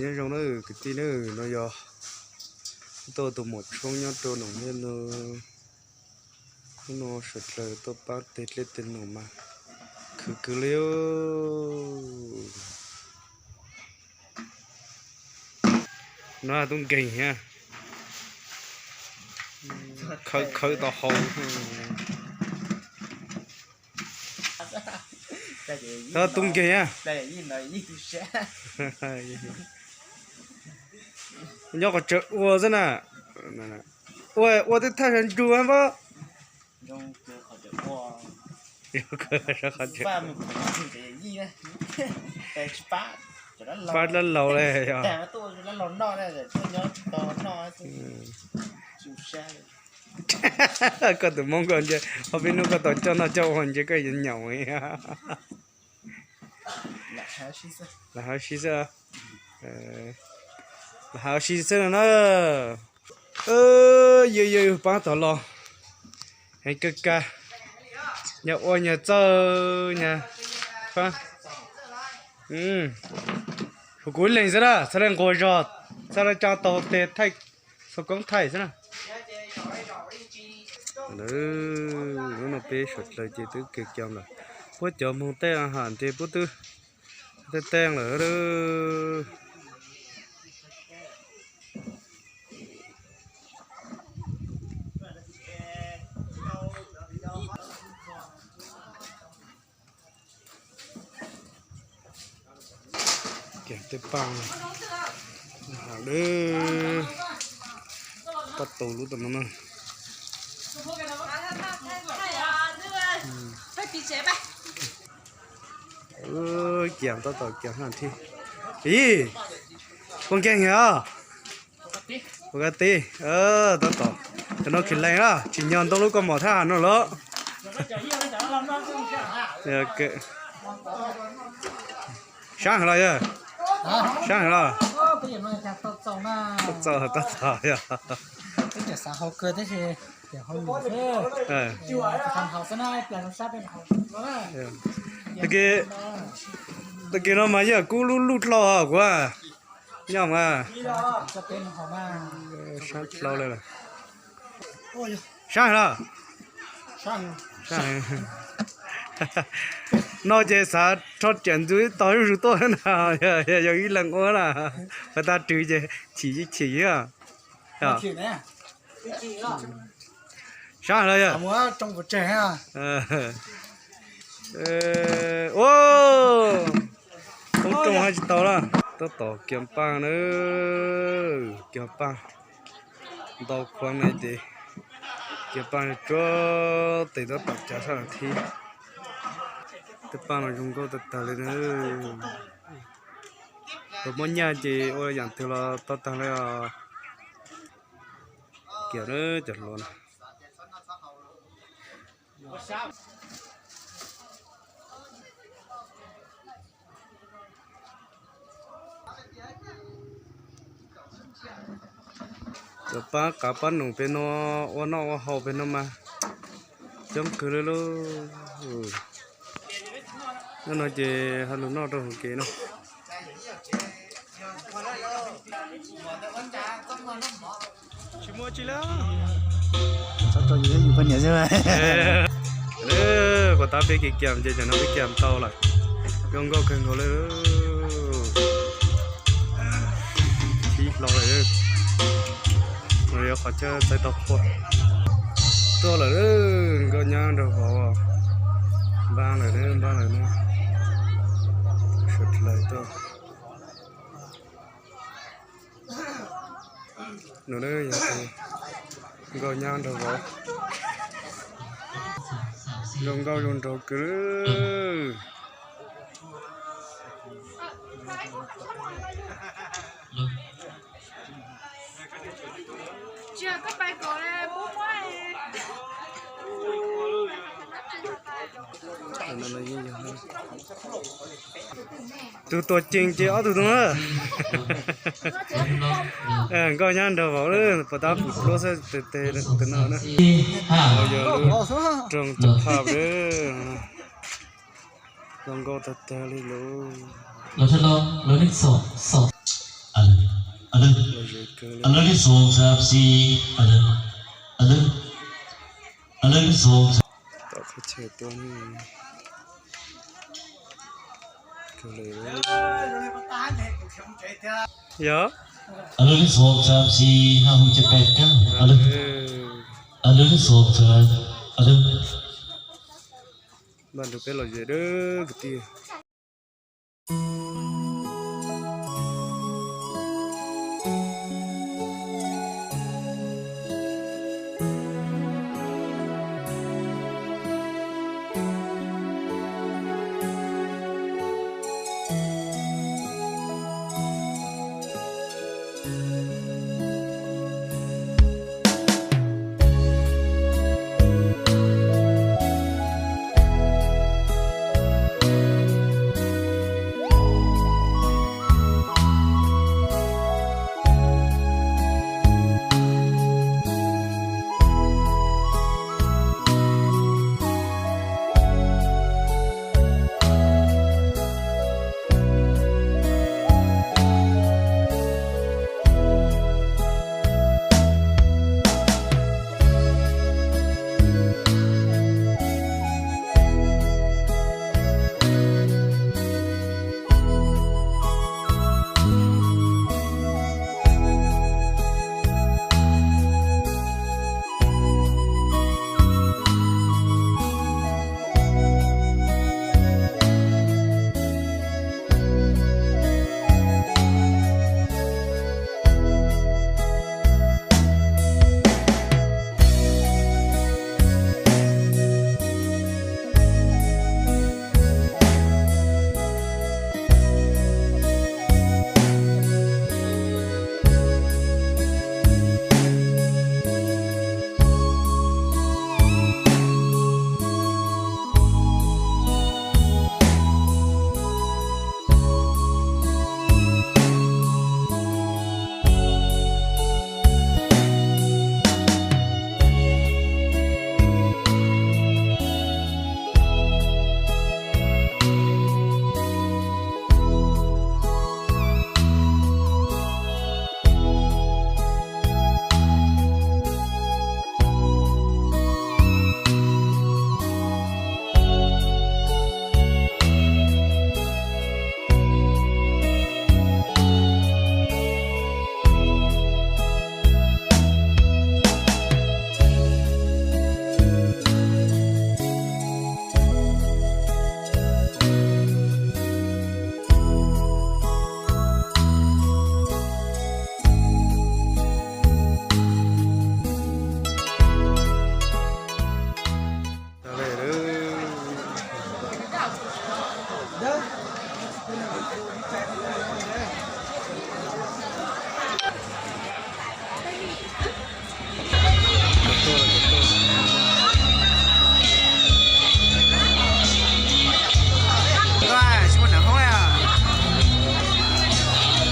Nyob zoo na kwv tij na, no yog tuaj tus maum tshoob nyob rau nram liaj no. Hnub no sawv dlawg tuaj pab tej dlej tej nom mas khwv khwv li. No tub nkeeg thiab, khawb khawb tau hau. Tub nkeeg a. Nyob qhov tsev ua xwb na. Ua, ua tej thaj sab ntsug pab. Pab dab laug li yog. Koj tus Hmoob koj ntsia, ob peb hnub koj tau coj noj coj ua ntsia koj yuav nyaum. Lam hauv si xwb, lam hauv si xwb no na. Yog yog pab tom los, heev kawg kag, nyag ua nyag txawj nyag. Hu kuv ib leeg xwb na, txhaj le nquag zog, txhaj le tsa tau tes thaij, xov koob thaij xwb na. Hnub no peb sawv dlawg ces twb kiag kiag lawm, puab cov moog tej has ntes puab twb tej tej lawm. Kiag tej paaj, has lawm, pab tau lub tau no na. Kiag tab tom kiag hab thiab. Ib, puas nkeeg os? Puas koj tib, tab tom, cov no khis lees na, tsim nyog ntoo lub koj mom thab no los. Sab heev los yog? Sab heev los? Txaus tab tom yog. Tag kis no mas yog kub lub luj dlhau kuv nyob mas. Sab dlhau li lawm. Sab heev los? No ces xav rho riam ntxuv tog zuj zus tuaj na, yog ib leeg ua na, pas tag rwg ces chim chim. Sab heev los yog? Ua, poob rooj hab tsis tau lawm. Tab tom kiag paaj na, kiag paaj ntau khuav na ces kiag paaj tsuab tes tab tom cav sab las thib. Tej paaj no zoo nkauj tag tag li na. Luag muab nyaj ces ua yaam twg los tau tag li os. Kiag na cov hluas na. Cov pab qav pab num pem no, ua noj ua haus pem no mas coob kawg li lauj. Hnub no ces hab lug noj rau hauv kev no. Tsis muaj tsi lawm. Puas tab peb kev kiam ces cov no peb kiam tau lawm. Zoo nkauj kawg nkaus li. Tib hlo lawm. No yog qhov chaw txais tau qhua. Tuaj lawm, nkauj nyab nraug vauv. Npaj lawm, npaj lawm na. Sawv dlawg tuaj. No yog nkauj nyab nraug vauv. Zoo nkauj zoo nraug kawg. Tus tuam ceeb ces ob tug tuaj na. Nkauj nyab nrog vauv lawm, puas tab pum pluab xwb tes tes tus no na. Yog lub roog cov phaj lawm. Zoo nkauj tag tag li lawm. Tom qhov chaw tuaj ne. Yog. Npaj nrog peb los ze dawb kwv tij.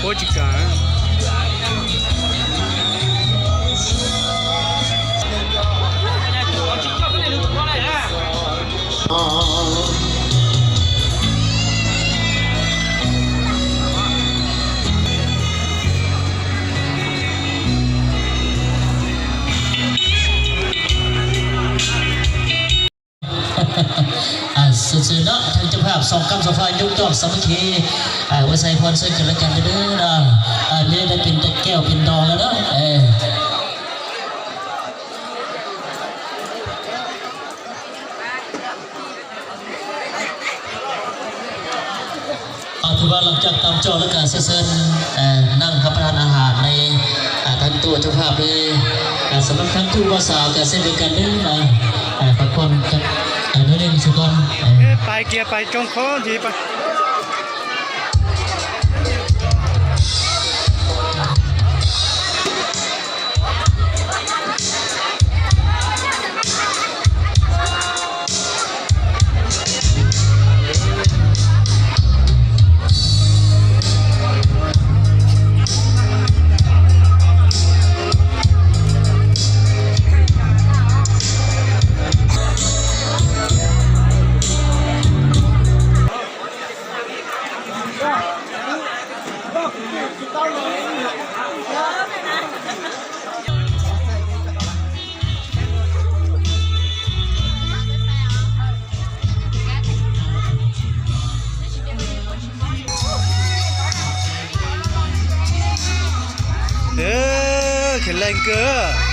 Ua tsis kam. Xwm txwm no thawj cov phaj xoom kam xoom faj nyuj coj xav muab khi ua xaiv phon sawv kawg lawv kag ntawd na. Neb da pin da keo pin ndo lawm na. Thov ba los coj tam coj lawv kag sawv sawv neeg hab pab na ha ne, tam tuaj cov phaj peb xav pab khab tuaj pab xav kag seb lawv kag neb na. Pab koj neb ne xav koj pais kiag pais tsoo qhov ntsis pais. Leej kawg.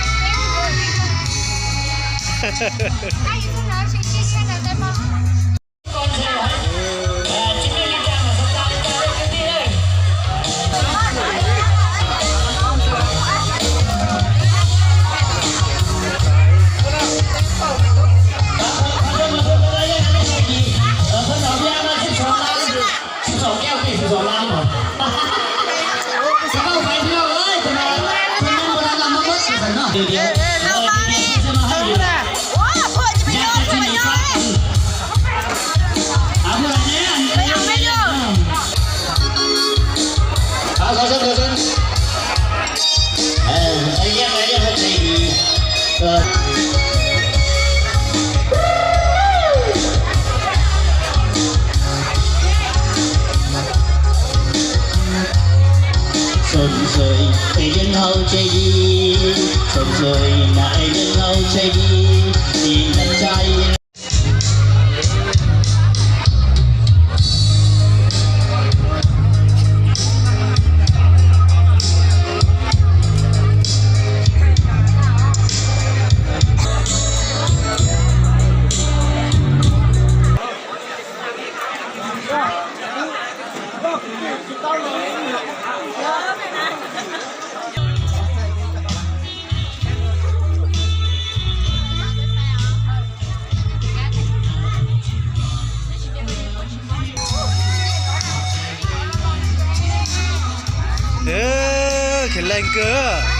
Xom xwm es yeej hau tseg yig, xom xwm na es yeej hau tseg yig, ib nta tsa yig. Kheev leej kawg.